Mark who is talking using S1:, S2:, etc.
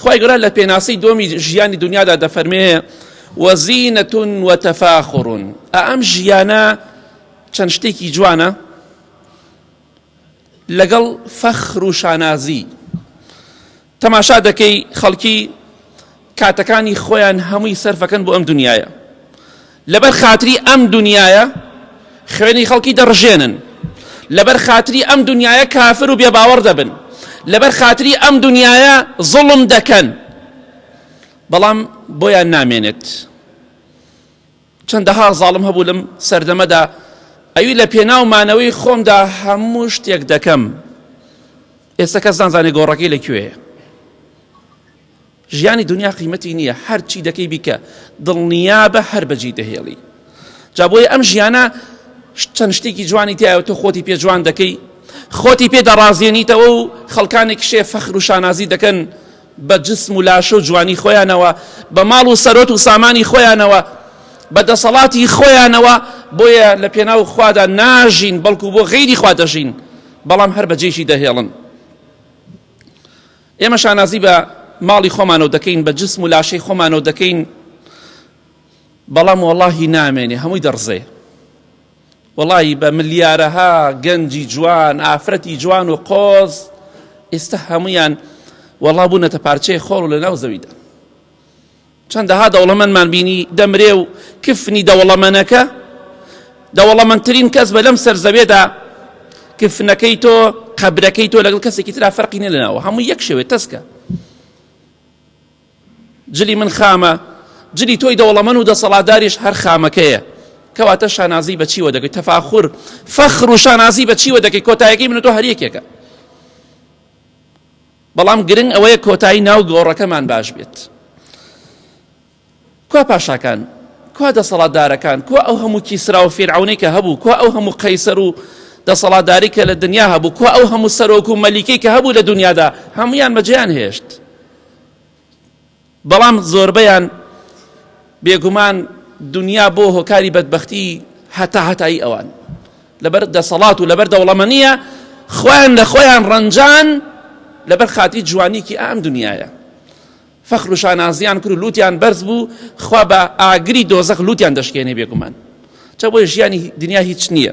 S1: خوای گەورە لە پێناسەی دۆمی ژیانی دنیادا دەفەرمێ وەزینەت وتەفاخر ئەم ژیانە چەند شتێکی جوانە لەگەڵ فەخر و شانازی تەماشا دەکەی خەڵکی کاتەکانی خۆیان هەمووی سەرفەکەن بۆ ئەم دنیاە لەبەر خاتری ئەم دنیاە خوێنی خەڵکی دەڕژێنن لەبەر خاتری ئەم دنیاە کافر و بێباوەڕ دەبن لەبەر خاتری ئەم دنیاە زوڵم دەکەن بەڵام بۆیان نامێنێت چەندەها زاڵم هەبوو لەم سەردەمەدا ئەوی لە پێناو مانەوەی خۆمدا هەموو شتێک دەکەم ئێستا کەس نازانێت گۆڕەکەی لەکوێیە ژیانی دنیا قیمەتی نییە هەرچی دەکەی بیکە دڵنیابە هەر بەجی دەهێڵی جا بۆیە ئەم ژیانە چەند شتێکی جوانی تایە تۆ خۆتی پێ جوان دەکەی خۆتی پێ دەڕازێنیتەوە و خەڵکانێک شێ فەخر و شانازی دەکەن بە جسم و لاشە و جوانی خۆیانەوە بە ماڵ و سەرۆت و سامانی خۆیانەوە بە دەسەڵاتی خۆیانەوە بۆیە لە پێناو خوادا ناژین بەڵکو بۆ غەیری خوا دەژین بەڵام هەر بەجێشی دەهێڵن ئێمە شانازی بە ماڵی خۆمانەوە دەکەین بە جسم و لاشەی خۆمانەوە دەکەین بەڵام وەڵاهی نامێنێ هەمووی دەڕزێ وەڵی بە ملیارەها گەنجی جوان ئافرەتی جوان و قۆز ئێستا هەمویان وەڵا بوونەتە پارچەی خۆڵ و لە ناو زەویدا چەندەها دەوڵەمەندمان بینی دەمرێ و کفنی دەوڵەمەنەکە دەوڵەمەندترین کەس بە لەم سەر زەوێدا کفنەکەی تۆ قەبرەکەی تۆ لەگەڵ کەسێکی ترا فەرقی نیە لەناوە هەموو یەک شێوێ تەسکە جلی من خامە جلی تۆی دەوڵەمەند و دەسەڵاتداریش هەر خامەکەیە کەواتە شانازی بە چیوە دەکەی تەفاخور فەخر و شانازی بە چیوە دەکەی کۆتایەکەی من و تۆ هەر یەکێکە بەڵام گرنگ ئەوەیە کۆتایی ناو گۆڕەکەمان باش بێت. کوا پاشاکان؟ کوا دەسەڵاتدارەکان؟ کوا ئەو هەموو کیسرا و فیرعەونەی کە هەبوو؟ کوا ئەو هەموو قەیسەر و دەسەڵاتداری کە لە دنیا هەبوو؟ کوا ئەو هەموو سەرۆک و مەلیکەی کە هەبوو لە دنیادا؟ هەموویان بەجێیان هێشت. بەڵام زۆربەیان بێگومان دنیا بۆ هۆکاری بەدبەختی هەتا هەتایی ئەوان لەبەر دەسەڵات و لەبەر دەوڵەمەنیە خۆیان لە خۆیان ڕەنجان لەبەر خاتری جوانیکی ئەم دنیاە فەخر و شانازیان کرد و لوتیان بەرز بوو خوا بە ئاگری دۆزەخ لوتیان دەشکێنێ بێگومان چە بۆیە ژیانی دنیا هیچ نییە.